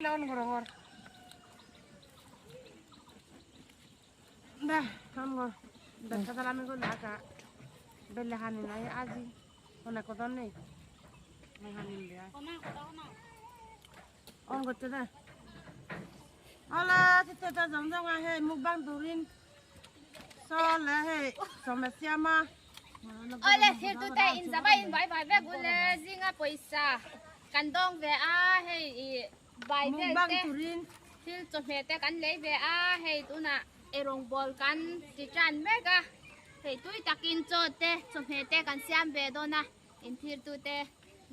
On করো কর দে অন কর দেখা তাহলে আমি করলে আঁকা বেলে হানি নাই আজি অনেক কথা নেই হানি অন করতে দে Hola, si te ta zong zong a he mukbang turin so le he সমস্যা ma Ole thil tu te in zaba in vai vai vek ule zinga pawisa kan dawng ve a hei ih bai vel mukbang te turin thil chawhmeh te kan lei ve a hei tunah eirawng bawl kan ti tan mek a hei tui takin chaw te chawhmeh te kan siam ve dawn a in thil tu te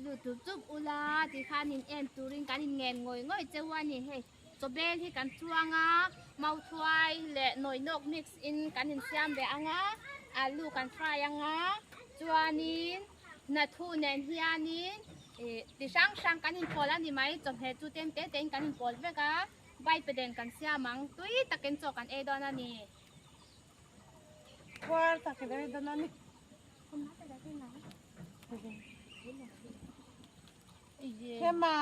lut dup dup ula tikhan in en turin kan in ngen ngawih ngawih cheu a ni hei. Chawbel hi kan chuang a, mauthuai leh nawinawk mix in kan insiam ve ang a, alu kan fry ang a, chuanin hnathu nen hianin ih ti hrang hrang kan inpawl a ni mai, chawhmeh chu tlem te tein kan inpawl vek a, baipaden kan siam ang, tui takin chaw kan ei dawn a ni. Khuar takin ei dawn a ni. Hema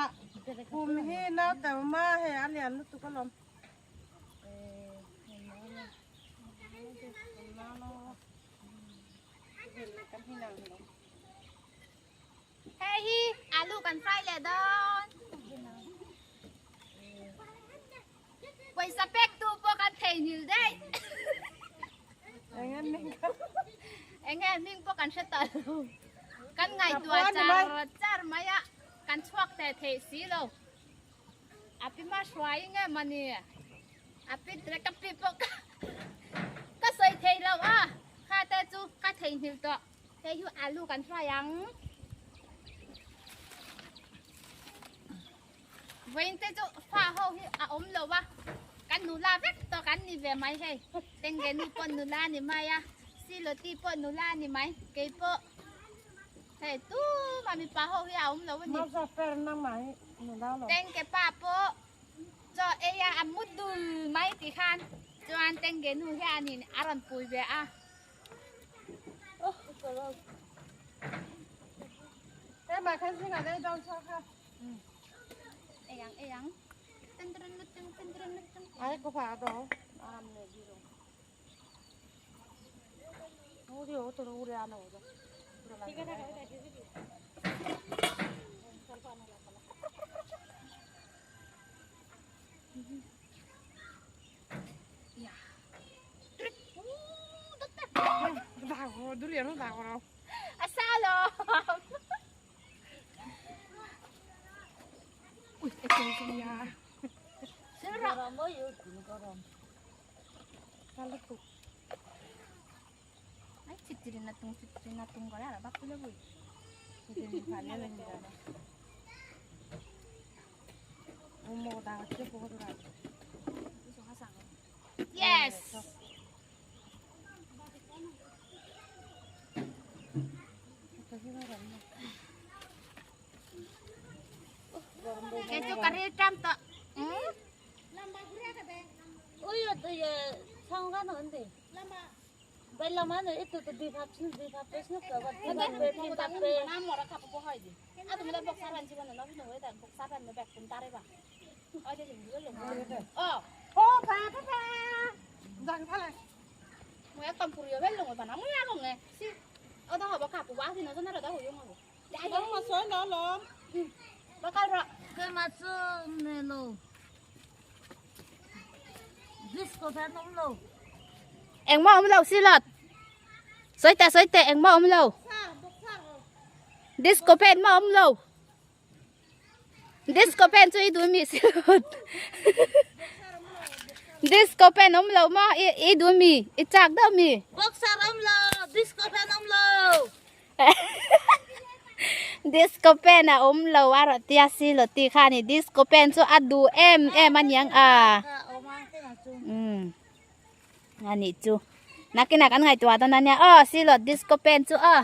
kum hi nauteu ma hei a lian lutuk alawm. Hei hi alu kan fry leh dawn. Pawisa pek tu pawh kan theihnghilh daih. Enge hming pawh kan hre tawh lo. Kan ngaihtuah char char mai a, kan chhuak thei theih si lo. A pi ma hruai nge mawni? A pi direct ka pi pawh ka ka sawi thei lo a, kha te chu ka theihnghilh tawh. Hei hi alu kan hruai ang. Vawiin te chu fa ho hi a awm lo a, kan nula vek tawh kan ni ve mai hei. Tengge nu pawh nula a ni mai a, Siloti pawh nula a ni mai, kei pawh hei tumah mipa ho hi a awm lo a ni. Tengge pa pawh chaw ei a a mu dul mai tih khan chuan Tengge nu hianin a rawn pui ve a. A sa lo. Yes. Kei chu ka ril ṭam tawh. Engmah awm lo silot sawi teh sawi teh engmah awm lo disco fan mah awm lo disco fan chu i duh mi silot disco fan awm lo maw i duh mi i chak deuh mi boxer awm lo disco fan awm lo Disco pen a awm lo a rawn tia si lo tih kha a ni disco pen chu a duh em em a niang a umm a nih chu nakinah kan ngaihtuah dawn a nia aw si lo disco pen chu aw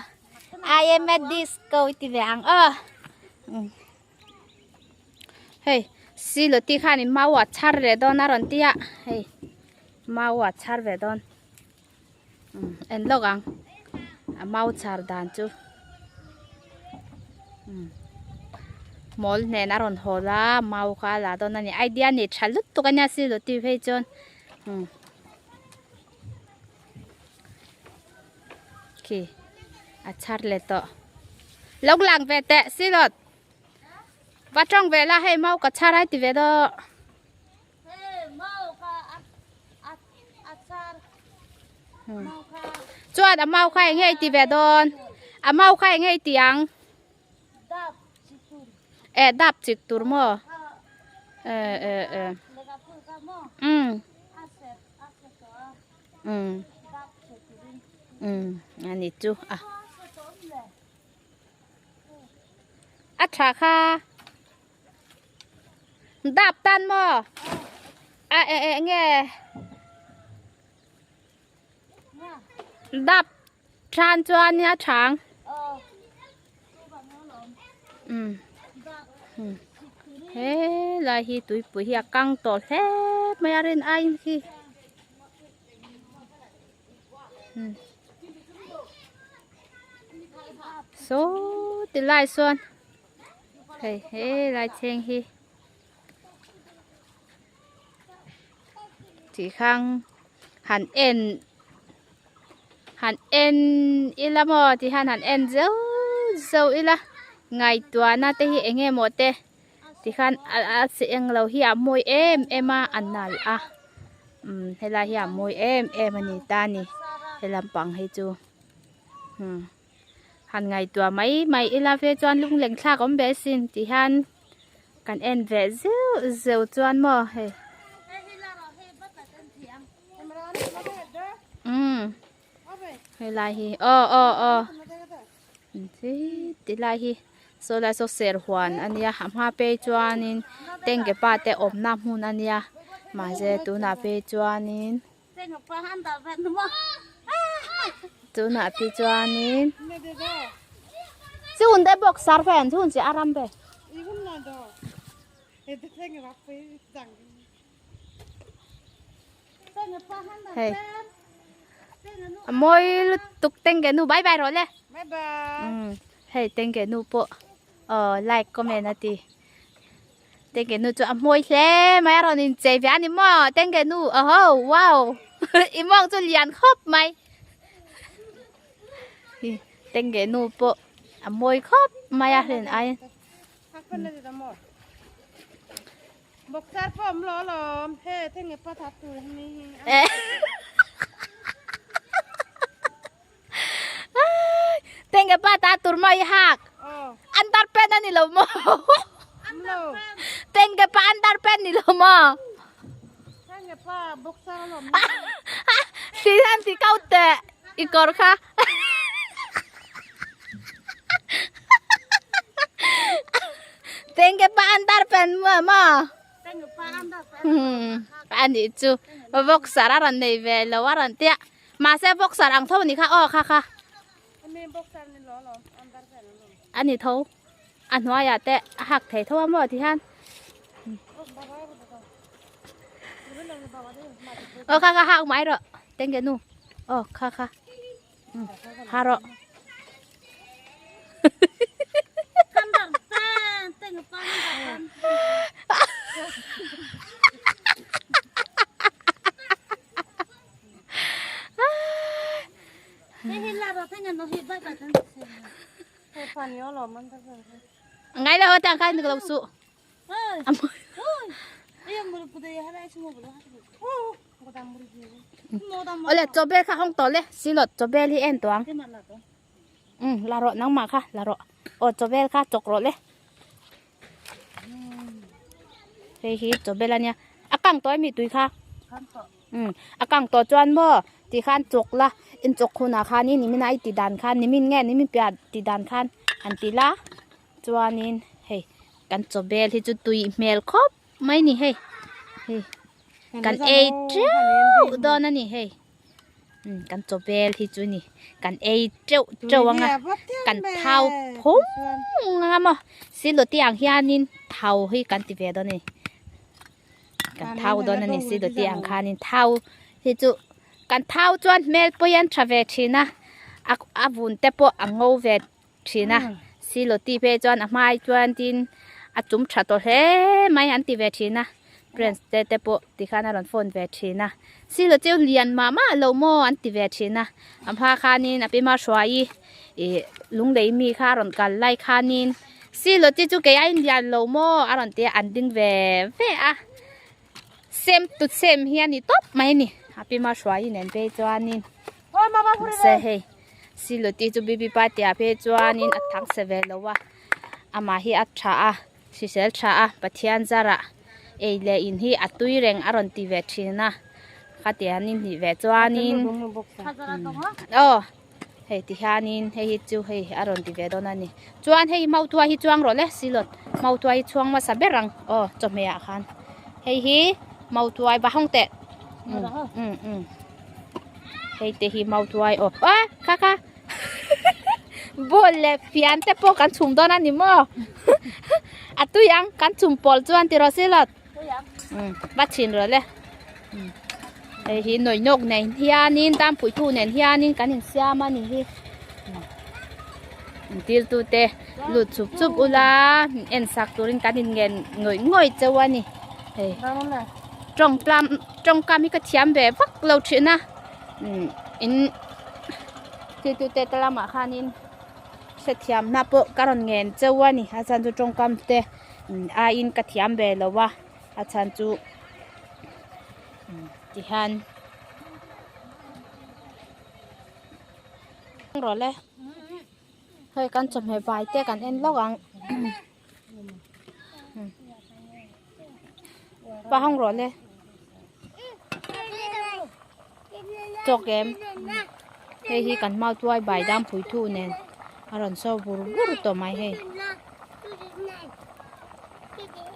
I am a disco i ti ve ang aw hei si lo tih kha a ni mau a chhar leh dawn a rawn tia hei mau a chhar ve dawn. En lawk ang a mau chhar dan chu. Mawl hnen a rawn hawl a mau kha a la dawn a ni idea nei tha lutuk a nia siloti phei chuan umm khi a chhar leh tawh lo lang ve teh silot va tawng ve la hei mau ka chhar ai ti ve daw. Chuan a mau kha eng nge i ti ve dawn a mau kha eng nge i ti ang. Eh dap chik tur maw eh eh eh um um um ani chu a a tha kha dap tan maw a eh eh nge dap Than chuan nia thang. Um. He lai hi tuipui hi a kang tawh hle mai a rin aiin khi. Um. Saw ti lai sawn hei he lai chheng hi tih khang han en han en ila maw ti hian han en zeuh zeuh ila ngaihtuahna te hi eng nge maw te ti khan a che eng lo hi a mawi em em a a nalh a umm helai hi a mawi em em a ni ta a ni he lampang hi chu umm han ngaihtuah mai mai ila ve chuan lungleng thlak awm ve asin ti hian kan en ve zeuh zeuh chuan maw hei. Um helai hi aw aw aw ti lai hi saw lai saw ser huan a nia a hma phei chuanin tengge pa te awmna hmun a nia mahse tunah phei chuanin tunah phei chuanin chun te bawk sar vel chun chi a ram ve. Hei a mawi lutuk tengge nu bye bye rawh le bye bye um hei tengge nu pawh aw like comment a ti tengge nu chu a mawi hle mai a rawn inchei ve a ni maw tengge nu aho wow i mawng chu lian khawp mai tengge nu pawh a mawi khawp mai a hlen ai. Boxer pawh awm lo alawm he thenge pa that tur hi ni hi. Tenge pa ta tur maw i hak. Underpant ani lo maw. Tenge pa underpant ni lo maw. Tenge pa boxer alawm. Ti hian ti kau teh i kawr kha. Tengge pa andar pen maw maw. Hmm ani chu boxer a rawn nei ve lo a rawn tia mahse boxer ang tho ni kha aw kha kha ani tho a hnuaiah te a hak thei tho a maw ti hian aw kha kha hak mai rawh tengge nu aw kha kha. Ha rawh. Ngai lo tang khan lo su. Ole chawbel kha hawng tawh le silawt chawbel hi en tawh ang um la rawh nangmah kha la rawh aw chawbel kha chawk rawh le hei hi chawbel ania a kang tawh ami tui kha um a kang tawh chuan maw ti khan chawk la in chawk hunah khanin nimin a i ti dan khan nimin nge nimin piah ti dan khan han ti la chuanin hei kan chawbel hi chu tui hmel khawp mai ni hei hei kan ei teuh dawn a ni hei kan chawbel hi chu ni kan ei teuh teuh anga kan thau phung anga maw silawti ang hianin thau hi kan ti ve dawn a ni kan thau dawn a ni silawti ang khanin thau hi chu kan thau chuan hmel pawh hian tha ve thin a a vun te pawh a ngo ve thin a silawti phei chuan a hmai chuan tin. A chum tha tawh hle mai an ti ve thin a friends te te pawh tikhan a rawn phone ve thin a silo cheu lian mah mah lo maw an ti ve thin a a hma khanin a pima hruai ih lunglei mi kha a rawn kal lai khanin silo te chu kei aiin lian lo maw a rawn ti a an ding ve ve a same to same hi a ni tawp mai a ni a pima hruai nen phei chuanin mahse hei silo te chu bb party ah phei chuanin a thang se ve lo a. Amah hi a tha a, hrisel tha a, Pathian zarah ei leh in hi a tui reng a rawn ti ve thin a, khatianin nih ve chuanin aw hei ti hianin hei hi chu hei a rawn ti ve dawn a ni. Chuan hei mautuai hi chuang rawh le silawt mautuai hi chhuang hmasa ber ang aw chawhmeh ah khan hei hi mautuai va hawng teh um um um hei te hi mautuai aw a kha kha. Ball leh fian te pawh kan chhum dawn a ni maw a tui ang kan chhum pawl chuan tiraw silawt va chhin rawh le hei hi nawi nawk nen hianin dampuitu nen hianin kan insiam a ni hi tirtu te lut chhup chhup ula en sak turin kan inngen ngawih ngawih cheu a ni hei tawngtlam tawngkam hi ka thiam ve vak lo thin a in. Titute te lamah khanin hrethiamna pawh ka rawn ngen cheu a ni a chhan chu tawngkam te aiin ka thiam ve lo a a chhan chu tihian rawh le hei kan chawhmeh vai te kan en lawk ang pa hawng rawh le. Tawk em hei hi kan mau tuai bai dam pui thu nen a rawn sawi bur bur tawh mai hei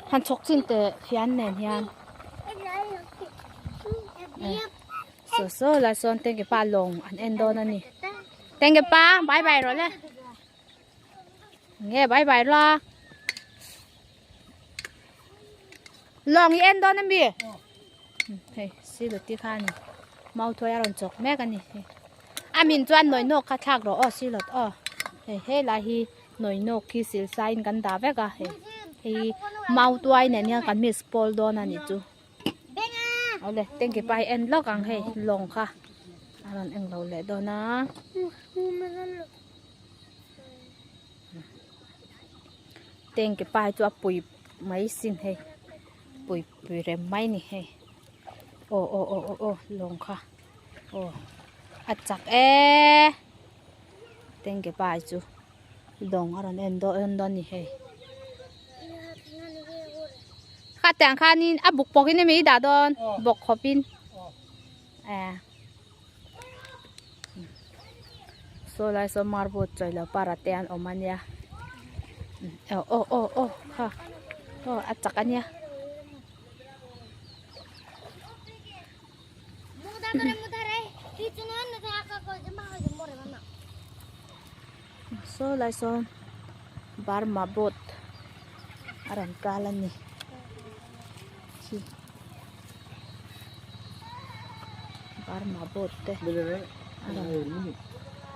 han chhawk chin teh fian nen hian saw saw lai sawn tengge pa lawng an en dawn a ni tengge pa bye bye rawh le nge bye bye la. Lawng i en dawn ami? Hei siluti kha ani mau thuai a rawn chawk mek ani hei a min chuan nawi nawk kha thlak rawh aw silawt aw hei he lai hi nawi nawk hi sil sai in kan dah vek a hei hei mau tuai nen hian kan miss pawl dawn ani chu awle tengki pa hi en lawk ang hei lawng kha a rawn eng lo leh dawn a. Tengki pa hi chu a pui mai sin hei pui pui rem mai ni hei aw aw aw aw aw lawng kha aw a chak e tengki pa hi chu lawng a rawn en dawn dawn ni hei kha tiang khanin a buk pawkin emaw i dah dawn bawk khawpin eh. Saw lai saw marble chawi lo para te an awm ania aw aw aw aw kha aw a chak ania. Saw lai sawn Burma boat a rawn kal a ni. Khi Burma boat te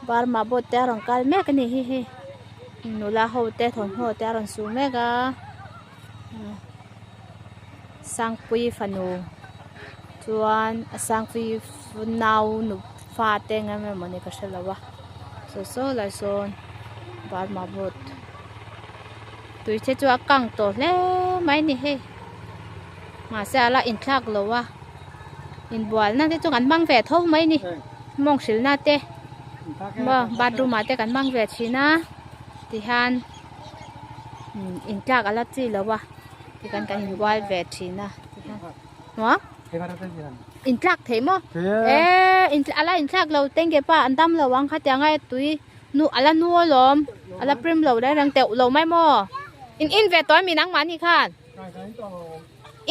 Burma boat te a rawn kal mek a ni hi hei nula ho te thawmhnaw te a rawn su mek a Sangpuii fanu chuan a Sangpuii nau nu fa te eng em emaw ni ka hre lo a saw saw lai sawn Burma boat. Tui te chu a kang tawh hle mai a ni hei mahse a la inthlak lo a inbualna te chu kan hmang ve tho mai a ni mawng hrilhna te maw bathroom ah te kan hmang ve thin a tihian intlak a la chi lo a tikhan kan inbual ve thin a tihian maw intlak theih maw eh a la inthlak lo tengge pa an dam lo ang khatiang a tui. Nu ala nu alawm ala prim lo reng reng teuh lo mai maw in in ve tawh ami nangmah ni khan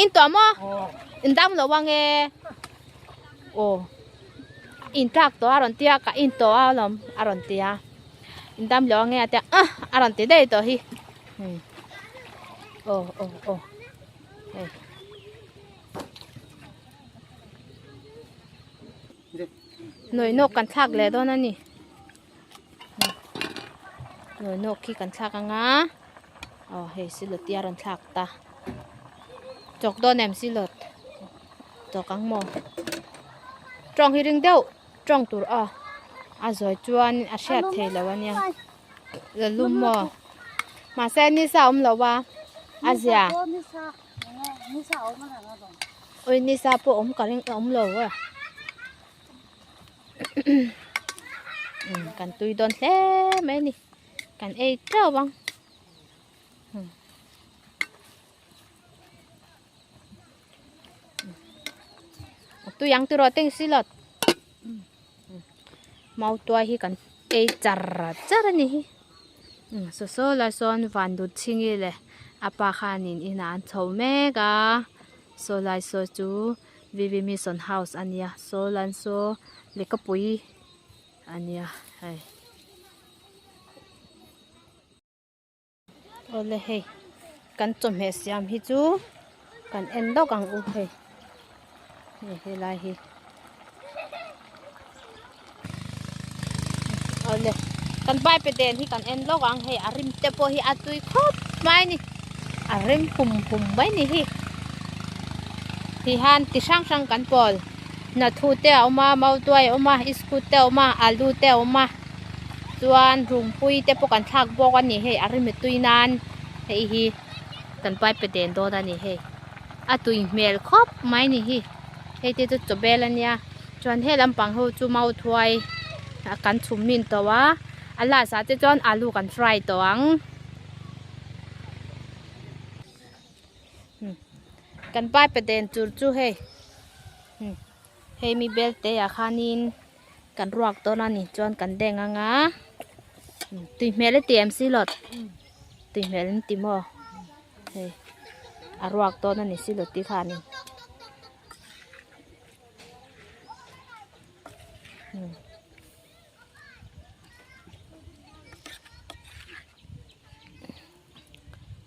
in tawh maw in dam lo ang e aw in tlak tawh a rawn tia ka in tawh alawm a rawn tia in dam lo ang e a tia ah a rawn ti daih tawh hi aw aw aw hei. Nawi nawk kan thlak leh dawn a ni nawi nawk khi kan thlak ang a. Aw hei silawt hi a rawn thlak ta chawk dawn em silawt chawk ang maw tawng hi ring deuh tawng tur a a zawi chuan a hriat theih loh a nia la lum maw mahse nisa a awm lo a a zia ui nisa pawh awm ka ring awm lo a. Kan tui dawn hle mai a ni kan ei teuh ang tui ang tiraw teng silawt mau tuai hi kan ei char char a ni hi saw saw lai sawn van dut chhingi leh a pa khanin inah an chho mek a saw lai saw chu. VV Mission House a nia saw lan saw lehkapui a nia hei awle hei kan chawhmeh siam hi chu kan en lawk ang u hei hei helai hi awle kan pipe den hi kan en lawk ang hei a rim te pawh hi a tui khawp mai a ni a rim hum hum mai a ni hi ti hian ti hrang hrang kan pawl hnathu te a awm a mautuai a awm a iskut te a awm a alu te a awm a chuan rungpui te pawh kan thlak bawk a ni hei a rim a tui nan hei hi kan pipe den dawn a ni hei a tui hmel khawp mai a ni hi hei te chu chawbel a nia. Chuan he lampang ho chu mau thuai a kan chhum min tawh a a last ah te chuan alu kan fry tawh ang kan pipe den tur chu hei hei mi bel te ah khanin kan ruak dawn a ni chuan kan deng anga tui hmel e ti em silawt tui hmel an ti maw hei a ruak dawn a ni silawt te khanin.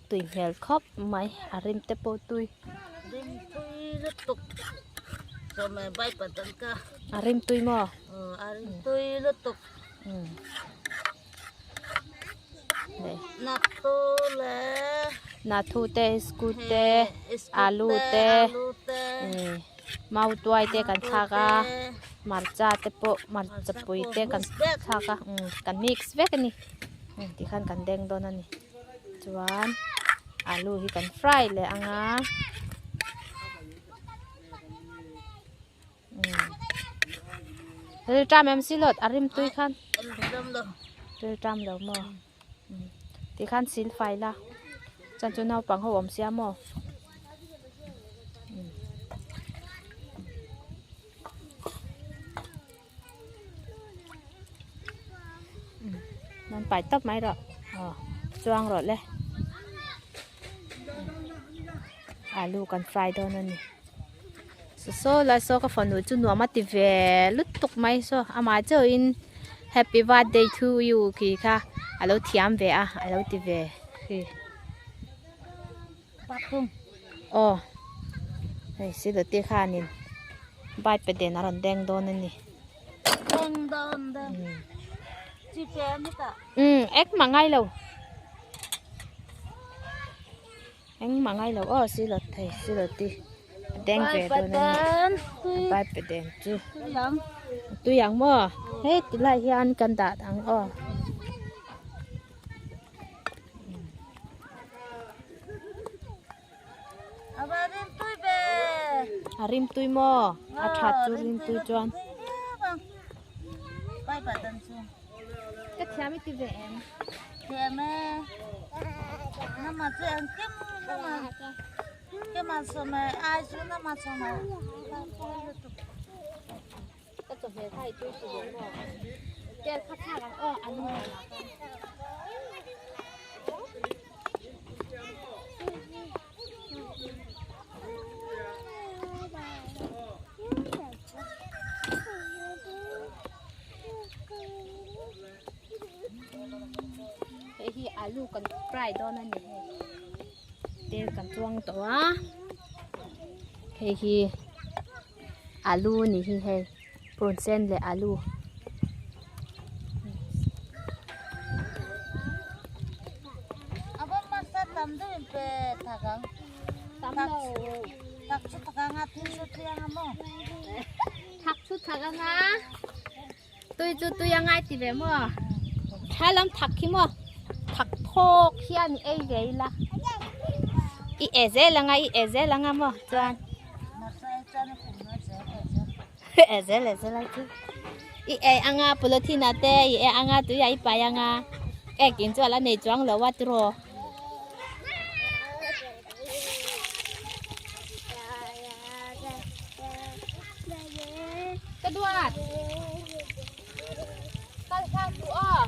Tui hmel khawp mai a rim te pawh tui. Rim tui lutuk chawhmeh bai patan ka. A rim tui maw? A rim tui lutuk. Nathu leh. Nathu te iskut te alu te mautuai te kan thlak a hmarcha te pawh hmarcha pui te kan thlak a kan mix vek a ni tikhan kan deng dawn a ni chuan alu hi kan fry leh ang a. Rilṭam em silawt a rim tui khan rilṭam lo maw tikhan sil fai la chuan chu naupang ho awm sia maw nan pai tawp mai rawh aw chuang rawh le alu kan fry dawn a ni. Saw lai saw ka fanu chu nuam a ti ve lutuk mai saw amah chauhin happy birthday to you tih kha a lo thiam ve a a lo ti ve hi aw hei silute khanin bike pe den a rawn deng dawn a ni umm engmah ngai lo. Engmah ngai lo aw silawt thei silawt hi a deng ve dawn a ni a pipe den chu tui ang maw hei ti lai hian kan dah ang aw. A rim tui maw a that chu rim tui chuan. Ka thiam i ti ve em? Thiam e. Nama chu engkim nama kema sawm e ai chu nama sawm e. Ka chawhmeh kha i tui ti ve maw? Tel kha thlak ang aw an ni. Hei hi alu kan fry dawn a ni hei tel kan chuang tawh a hei hi alu a ni hi hei purun sen leh alu. Thak chu thak anga tui chu tui angai ti ve maw tha lam thak khi maw thak thawk hian i ei ve ila i e zel anga i e zel anga maw chuan e zel e zel ai chu i e anga polythene ah te i e anga tui ah i pai anga ek in chu ala nei chuang lo a tiraw. Ka duat kal hlang duh aw.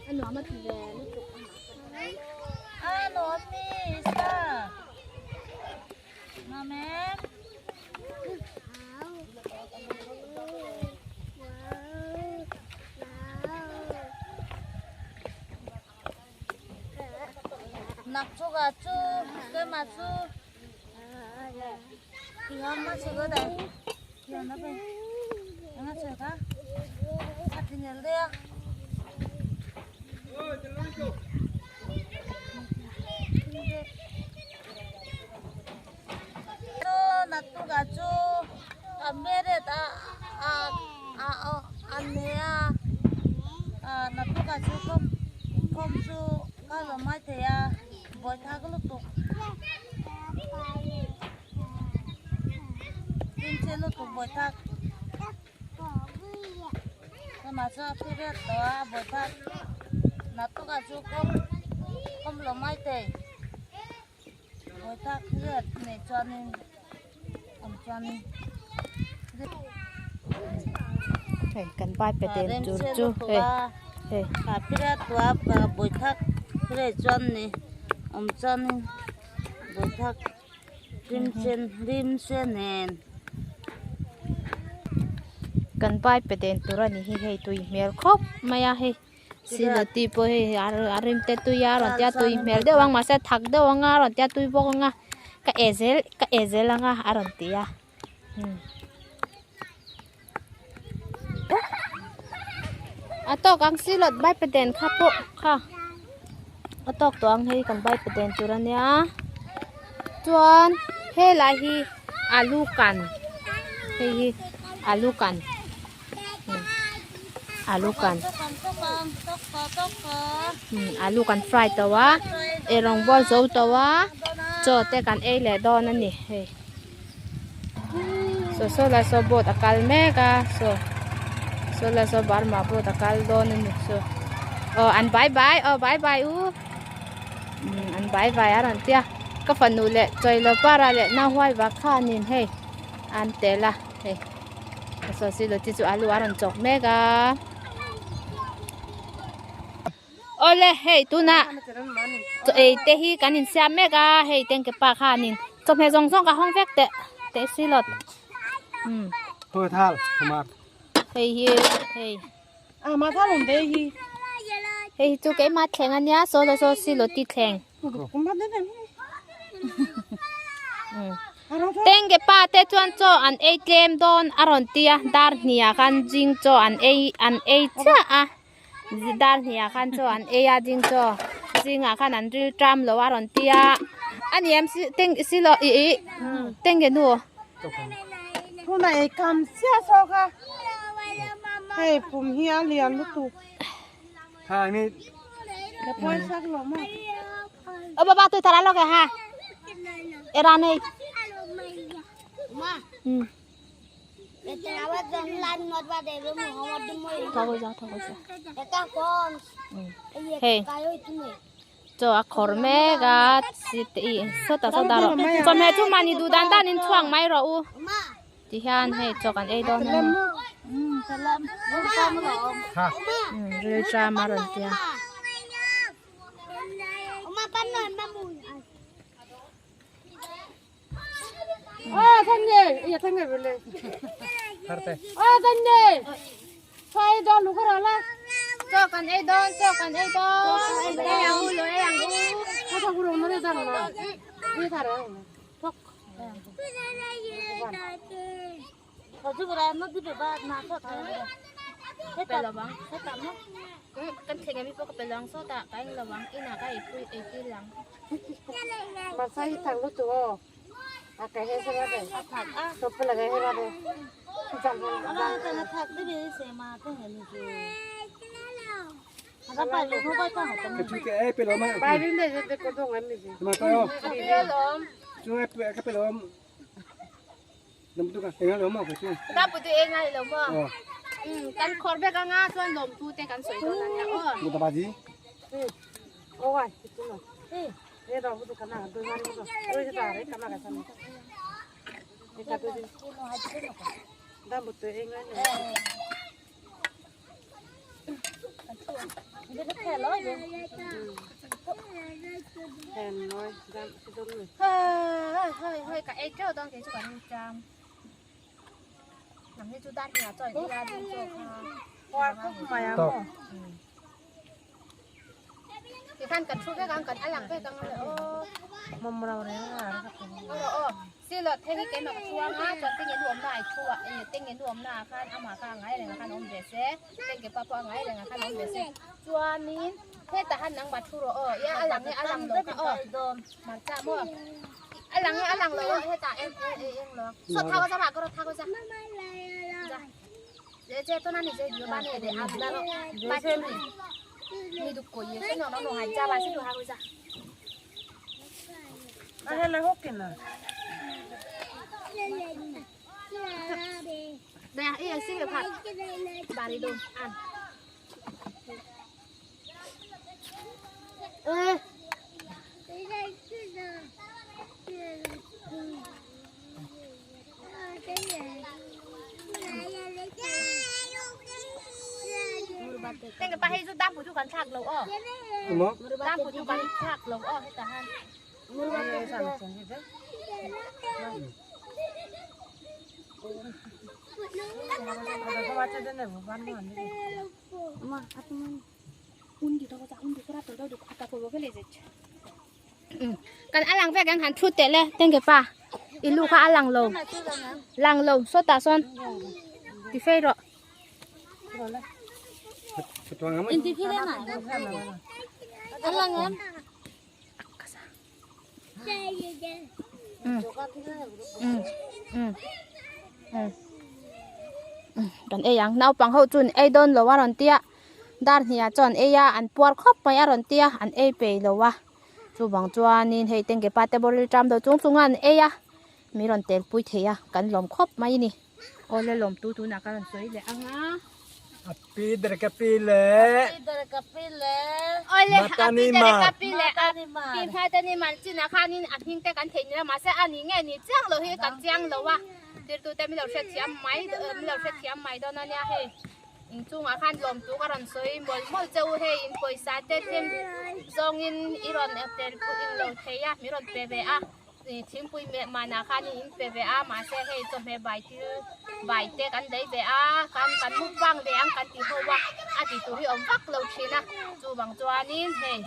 A nuam a ti ve lutuk a nuam ni Esther nuam em. Nak chu ga chu keimah chu Tingam a che ka dai Tiang na pe Eng a che ka A ti nel deuh a. Chu naktukah chu a married a a a a nei a ah naktukah chu khawm khawm chu ka lo mai thei a buaithlak lutuk tin che lutuk buaithlak tunah chuan a period tawh a a buaithlak naktukah chu kawm kawm lo mai thei. Bawitak riat nei chuanin awm chuanin Hei kan pai pe den tur chu hei hei a period tua bawitak riat chuan ni awm chuanin bawitak rim sen rim sen nen. Kan pai pe den tur a ni hi hei tui hmel khawp mai a hei. Siloti pawh hei a rim te tui a rawn tia tui hmel deuh ang mahse a thak deuh ang a rawn tia tui bawk ang a ka e zel ka e zel ang a a rawn ti a a tawk ang silot baipaden kha pawh kha a tawk tawh ang hei kan baipaden tur a nia chuan helai hi alu kan hei hi alu kan. Alu kan alu kan fry tawh a eirawng bawr zo tawh a chaw te kan ei leh dawn a ni hei saw saw lai saw boat a kal mek a saw saw lai saw burma boat a kal dawn a ni saw aw an bye bye aw bye bye u an bye bye a rawn tia ka fanu leh chawilo para leh nauhuai vak khanin hei an tel a hei. Saw silo chi chu alu a rawn chawk mek a. Awle hei tuna chaw ei te hi kan insiam mek a hei tengke pa khanin chawhmeh zawng zawng ka hawng vek teh teh silawt um hei hi hei hei hi chu keimah thleng ania saw la saw silo ti thleng. Tengge pa te chuan chaw an ei tlem dawn a rawn ti a dar hniah khan zing chaw an ei an ei chiah a dar hniah khan chaw an ei a zing chaw zingah khan an ril ṭam lo a rawn ti a a ni em si teng si lo ih ih tengge nu Huna ei kam chiah zawk a hei pum hi a lian lutuk. Ơ ba ba tôi thà lo kìa ha. Era này. Ừ. Thao ra thao ra. Hey. Cho a khor mek a si te i sawtah sawtah rawh chawhmeh chu mahni duh dan dan in chhuak mai rawh u ti hian hei chaw kan ei dawn a ni. Ril tram a rawn tia. Chaw kan ei dawn chaw kan ei dawn ei ang u lo ei ang u. Pe lo vang kan thleng ami pawh ka pe lo ang sawtah ka eng lo vang inah ka eipui eitir lang. Kan khawr vek anga chuan lawmtu te kan sawi dawn ania aw. Hei hei ka ei teuh dawn kei chu kan cham nang hi chu dar hi a chawi ila ding chaw kha tikhan kan thu vek ang kan a lang vek ang le aw aw silo thei hi keimah ka thu anga chuan tengge nu awmna ai thu a eh tengge nu awmna ah khan amah kha a ngai reng ah khan awm ve se tengge pa pawh a ngai reng ah khan awm ve se chuanin hetah khan nangmah thu rawh aw ia a lang nge a lang lo kha aw hmarcha maw a lang nge a lang lo aw hetah eng eng lo saw thak aw za ka rawt thak aw za Kan a lang vek ang han thu teh le tengge pa i lu kha a lang lo lang lo sawtah sawn ti fei rawh. Kan ei ang naupang ho chuan ei dawn lo a rawn tia dar hniah chuan ei a an puar khawp mai a rawn tia an ei peih lo a chuvang chuanin hei tengge pa te bawril ṭam deuh chung chung a an ei a mi rawn tel pui thei a kan lawm khawp mai a ni. Aw le lawm tu tunah ka rawn sawi leh ang a. A pi der ka pi le. A pi der ka pi le. Aw le a pi der ka pi le a pi hmatani man chinah khanin a hming te kan theih nila mahse a ni nge ni chiang lo hi kan chiang lo a tirtu te min lo hrethiam mai min lo hrethiam mai dawn a nia hei inchungah khan lawm tu ka rawn sawi mawlh mawlh che u hei in pawisa te tlem zawngin i rawn tel pawh in lo thei a min rawn pe ve a. Thingpui meh manah khan in pe ve a, mahse hei chawhmeh bai thil bai te kan lei ve a, kan kan mukbang ve ang kan ti ho a, a ti tur hi awm vak lo thin a, chuvang chuanin hei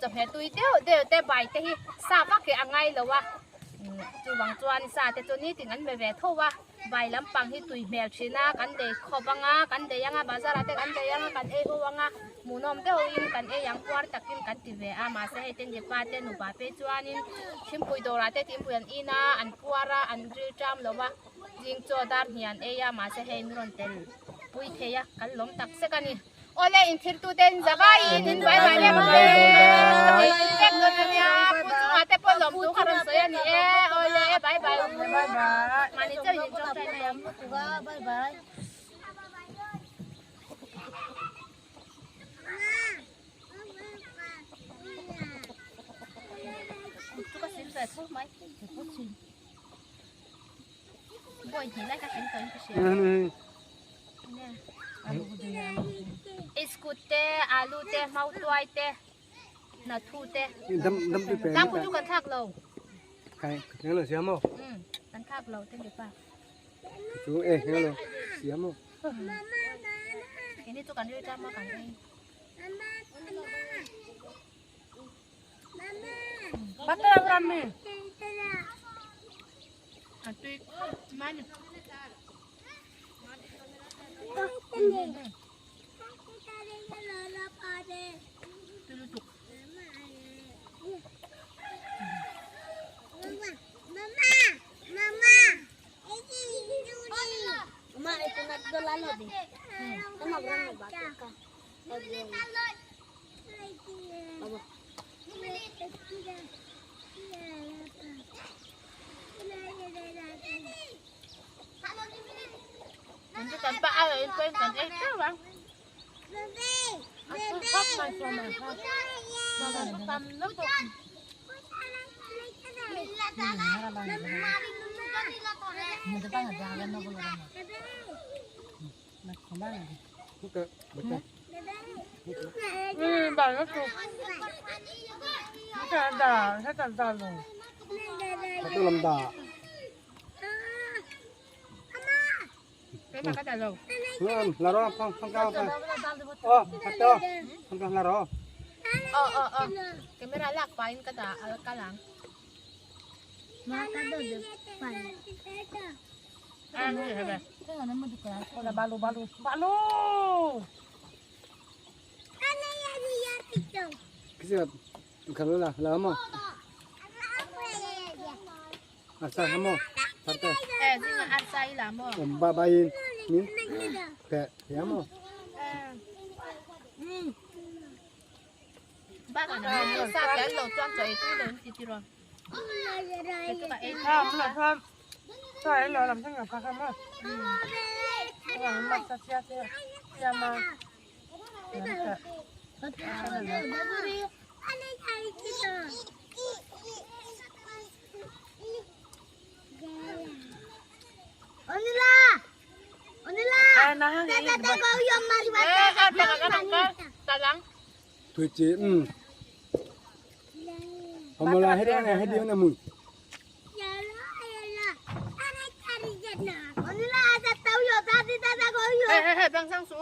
chawhmeh tui deuh deuh te bai te hi sa vak hi a ngai lo a, chuvang chuan sa te chu nitin an be ve tho a. Vai lampang hi tui hmel thin a, kan lei khawp ang a, kan lei ang a, bazar ah te kan lei ang a, kan ei ho ang a, hmuhnawm deuhin kan ei ang puar takin kan ti ve a, mahse hei tengge pa te nupa phei chuanin thingpui dawrah te thingpui an in a, an puar a, an ril ṭam lo va, zing chaw dar hnih an ei a, mahse hei min rawn tel pui thei a, kan lawm tak sek a ni. Awle inthirtute in zavaiin in vai vai vek ang e. In vek dawn a nia. Pu chungah te pawh lawmtu kha rawn sawi a ni e. Awle bye bye u. Mahni chauhin in tawngtai mai ang. Chu ka sim ve tho mai. Bawi hnih lai ka sim tawhin ka hria. Iskut te, alu te, mautuai te, nathu te. Tlangpui chu kan thlak lo. Umm kan thlak lo te ni pa. Keini chu kan rilṭam a kan ei. A tui khawp mai ni. Tui lutuk. Camera lak pahin ka dah ka lang. Balu balu balu. Eh, zing arsa i la maw? Bak ah na sa te an lo chuan chaw ei tui lo an ti tiraw. Kei chu ka ei tui a. Hey hey hey, bang sang su.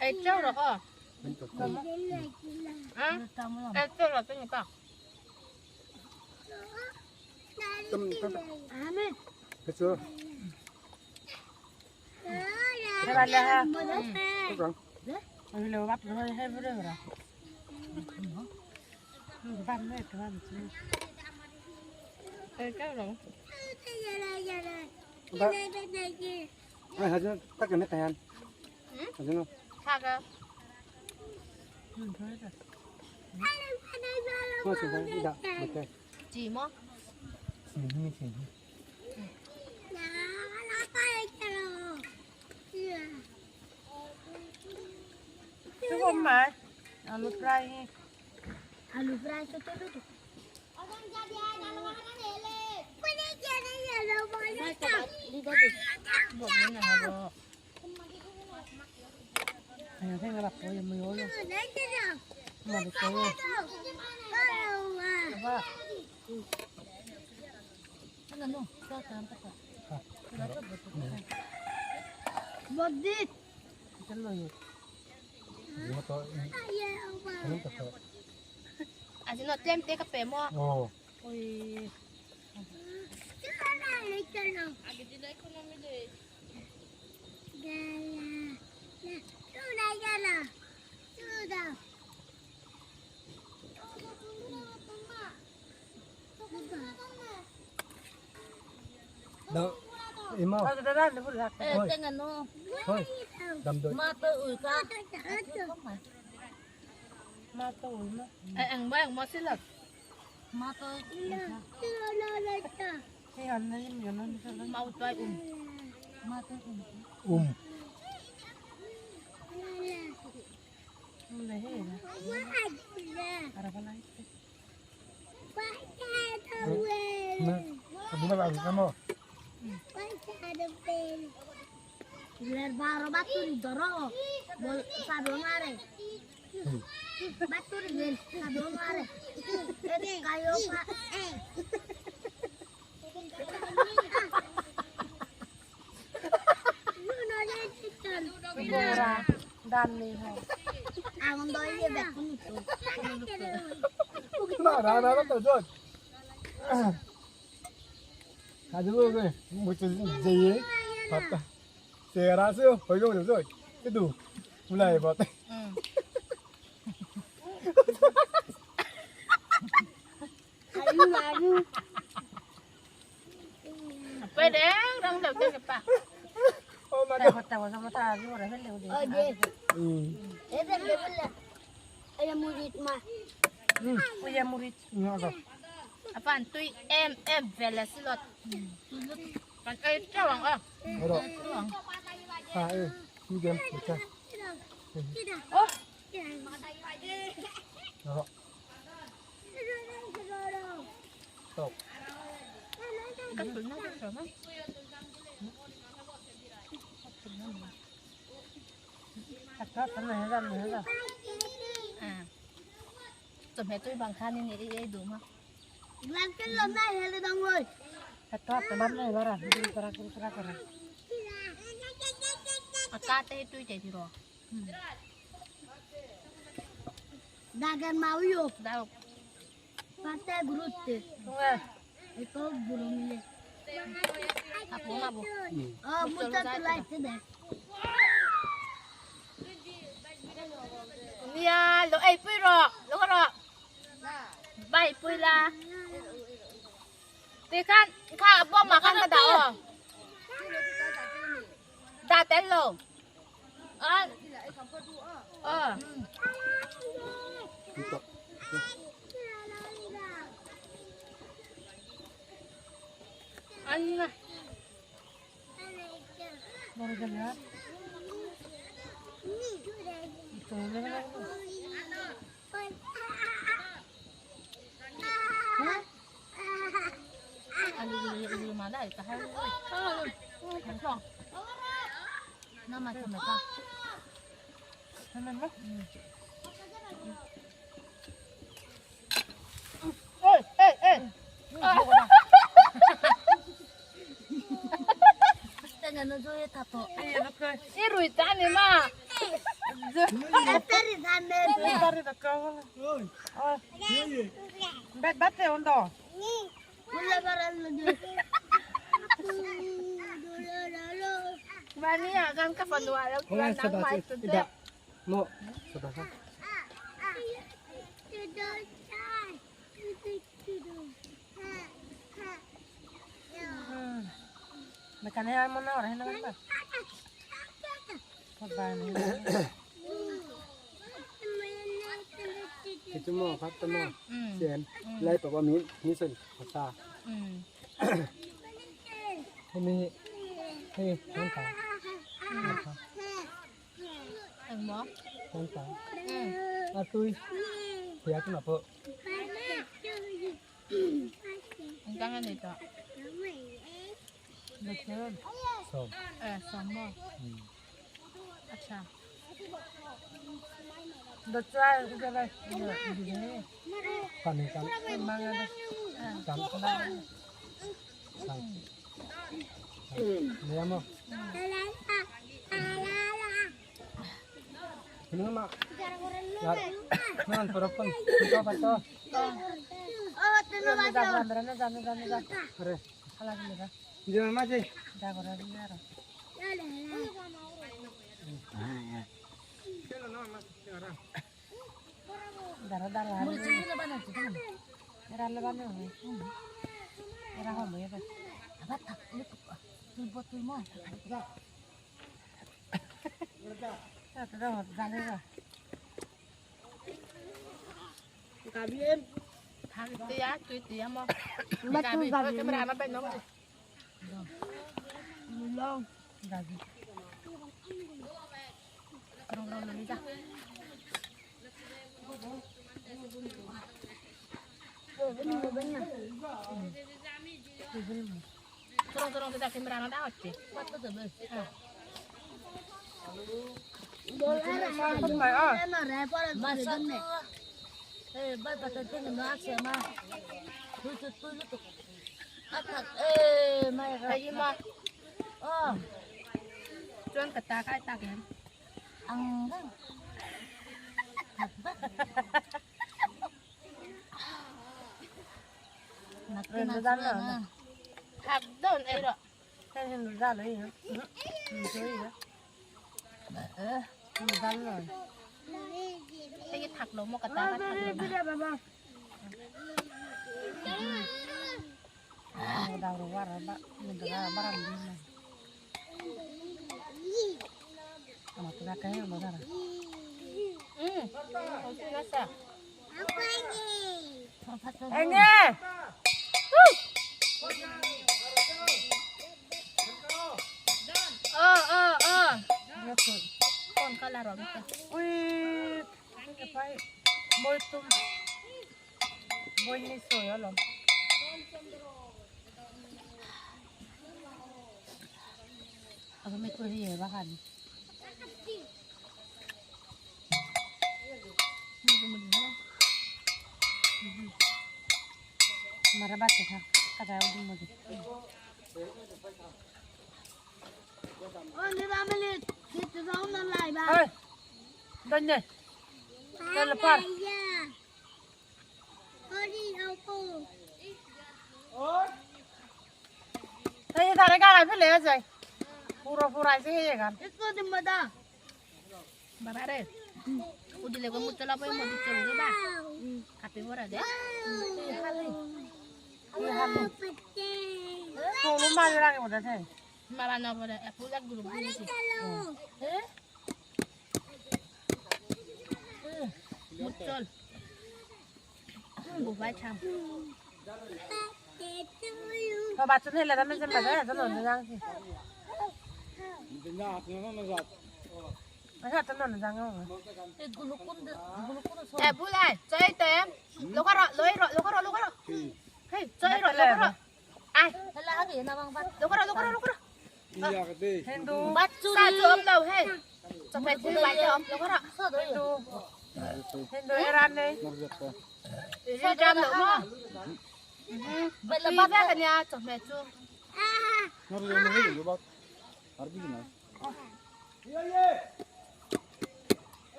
Ei teuh rawh aw. Ei teuh rawh chu ni pa. Ei teuh rawh. Thlak a. Chi maw? Alu fry hi. Alu fry chu tu tu. A zin aw tlem te ka pe maw? Ui. Eng maw eng maw si lo. Mautuai um. Um. Apaan tui em em velesilot. Kan ei chawang a. Ro. Ha e, mi dem cha. Oh. Ro. Tok. Ka na sa ma. À. Chụp mẹ tôi bằng khăn nên đi đủ mà. Làm cái lồng này hay là đông rồi. À ta tê tôi chạy thì rồi. Dagan mau yuk. Đâu. Partai gurut deh. Itu burung ini. À bố mà bố. Oh, muda tu lah itu deh. Nia, lo ai pui ro, lo ro. Bay pui la. Thì khan, kha bom mà khan ka da. Da ten lo. À. Ờ. Anh này. Nó mà thầm ta. Ê ê ê. Ê rủi ta này mà. Mani akan ke Panuala Wala sa nang mai dati. tu Ida. Mo. Sa dati. Ito mo, kata mo. Siyan. Lai pa ba mi mi sen sa. Ni ni nang ta. Ang mo? Nang ta. A tui. Kaya tu na po. Ang tangan nito. So. Eh, sama. Acha. Panin kam. Kam. Sang. Niya mo. Ano ma? Ya. Nan parapon. Ito pa to. Are. Hindi na maji.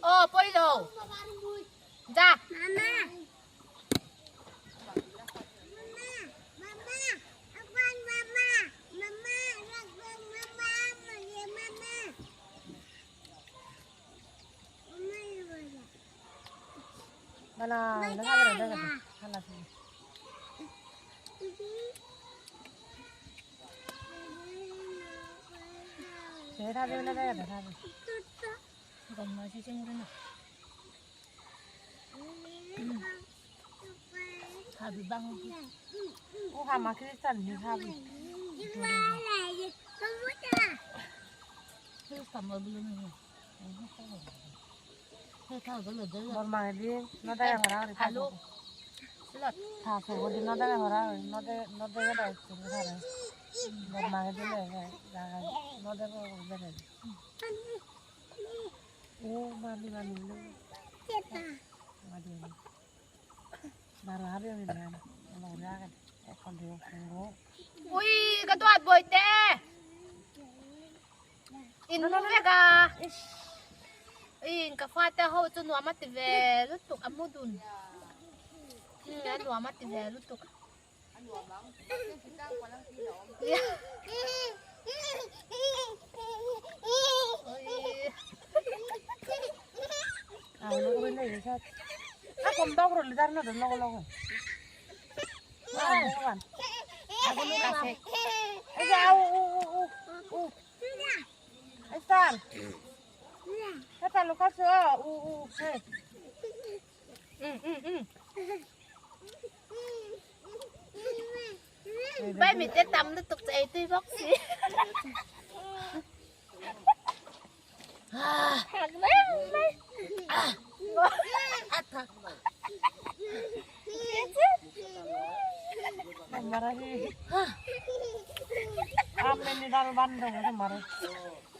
Oh, poi lo. Ja. Mama. Mama, mama, aku mama. Mama, aku mama, mama. Mama. Bala, Ui, ka tuat boy te. In vega. In ka fa te ho chu nuam ati ve lutuk amudun. Ya nuam ati ve lutuk. Ya. Ah, no ko na isa. Ako mdaw ko lidar na doon ako. Ako no kasi. Ay, au, u, u, u. Ay, saan? Ito, lukas, u, u, hey. Bay mi te tam lutuk sa ito yung box eh. Hag na yun,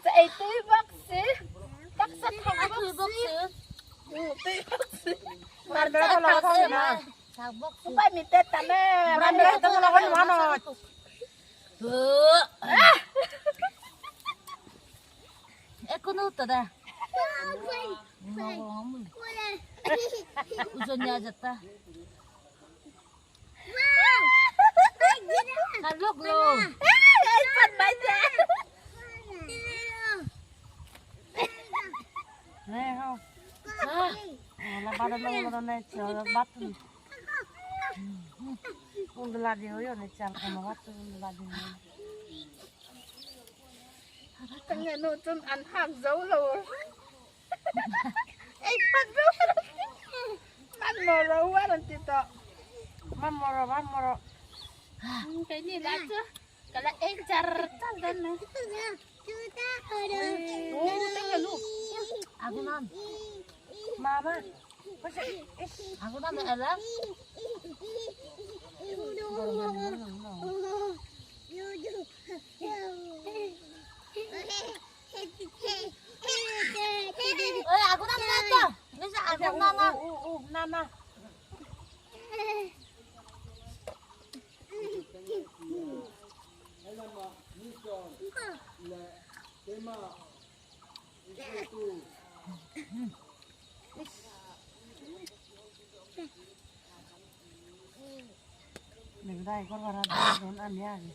Sa ito yung box eh. Taksa thak box eh. Bay mi te tam eh. Ay, pat ba siya? Tanga no chun an hak zo lo. Ay, pat zo. Man mo ro wa ran ti to. Man moro, man moro. Cái này là chứ. Cái là em char char đến này. Ô, tanga lu. Agunan. Mama. Agunan alam. Ôi, agunan na. Bisa agunan na. U, u, nana. Dai, guarda non andiamo.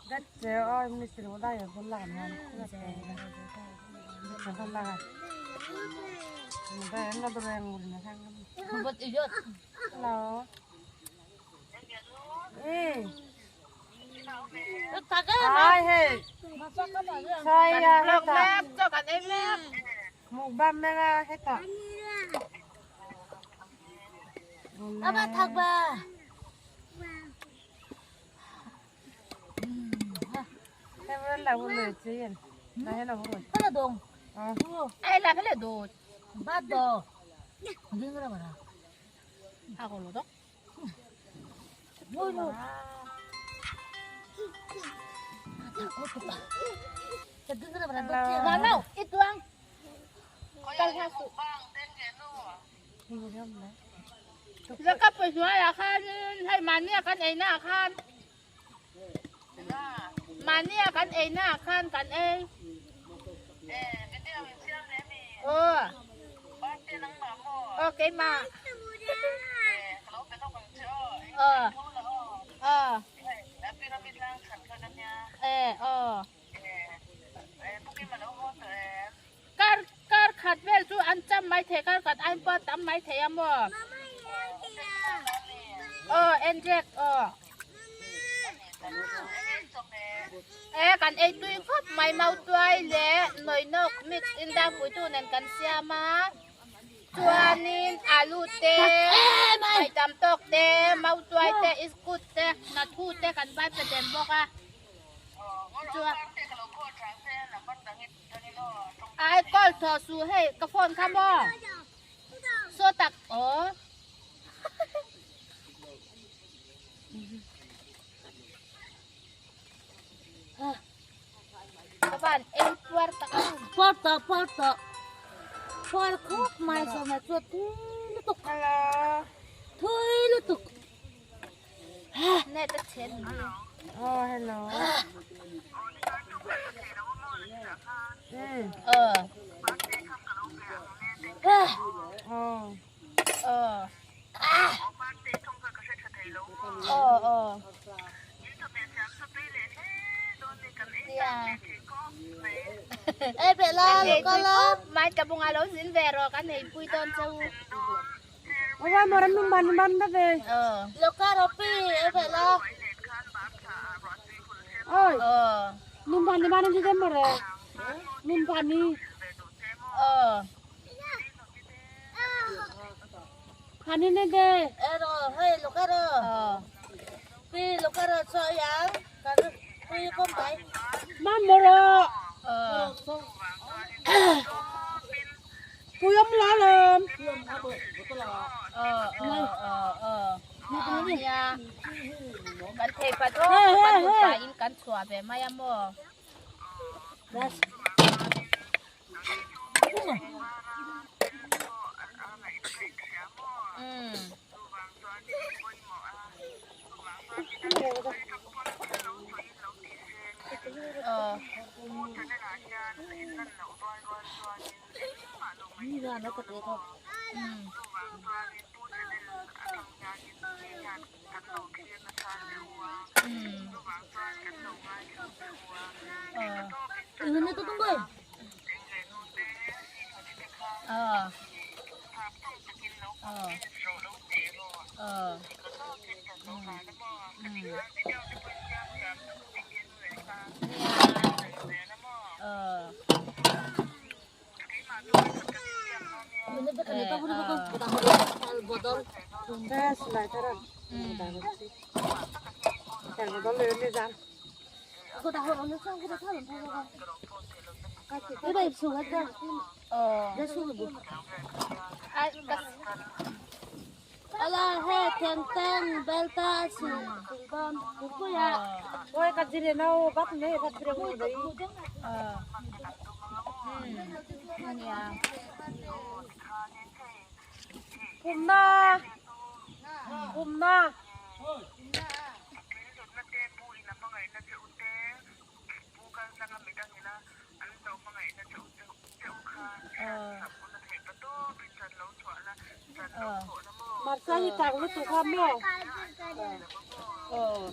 That's all Mr. Odaya, Hello. Hey. Ai hey. Saya map cho cả em map. Một ba mega hết cả. Aba thak ba. Ka hnuaiah khanin hei mahnia kan eina ah khan mahnia kan eina ah khan kan ei aw aw keimah aw aw e aw Kar kar khat vel chu an cham mai thei kar khat aiin pawh a tam mai thei a maw? Aw Enrek aw. E kan ei tui khawp mai mautuai leh nawinawk mix in dangpuitu nen kan siam a chuanin alu te maitam tawk te mautuai te iskut te nathu te kan vai pe den bawk a chuan. Ai call thaw su hei ka phone kha maw saw tak aw. Ka van ei puar tak a. Puar tawh puar tawh puar khawp mai sawmah chuan tui lutuk tui lutuk. Net a chhe ni. Oh hello. Ờ. Oh. Ờ. Ờ ờ. Ê bẹ la lo ka la. Mai ka bunga lo zin ve ro kan hei pui don cheu. Lo ka ro pi e bẹ la. Ờ. Ờ. E ro hei lo ka ro. Ờ. Pi lo ka ro cho yang. Ka pi kom bai. Ờ. Ờ ờ ờ ờ. Nia. Kan thei pa to kan hmu pa in kan chhuah ve mai a maw. Um. Ờ. Um. Um. Ờ. Ờ. Ờ. Ờ. Um. Ờ. Ờ. Ai ka Ala he teng teng belta su don kuya. Ờ. Um. Nia. Ờ. Ờ. Ờ.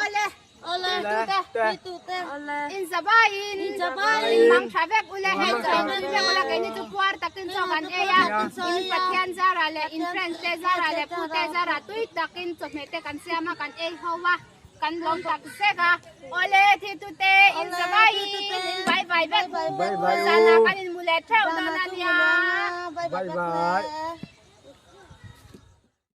Ole. Ole Tute. tu te. In zabai in. In zabai. In mang tha vek ule hei chu in vek ula keini chu puar takin chaw kan ei a. In Pathian zara leh in friends te zara leh pu te zara tui takin chawhmeh te kan siam a kan ei ho a kan lawm tak zek a. Ole thi tute in zabai in in bye bye vek. Bye bye Zana u. kan in mu leh theuh dawn a nia. Bye bye.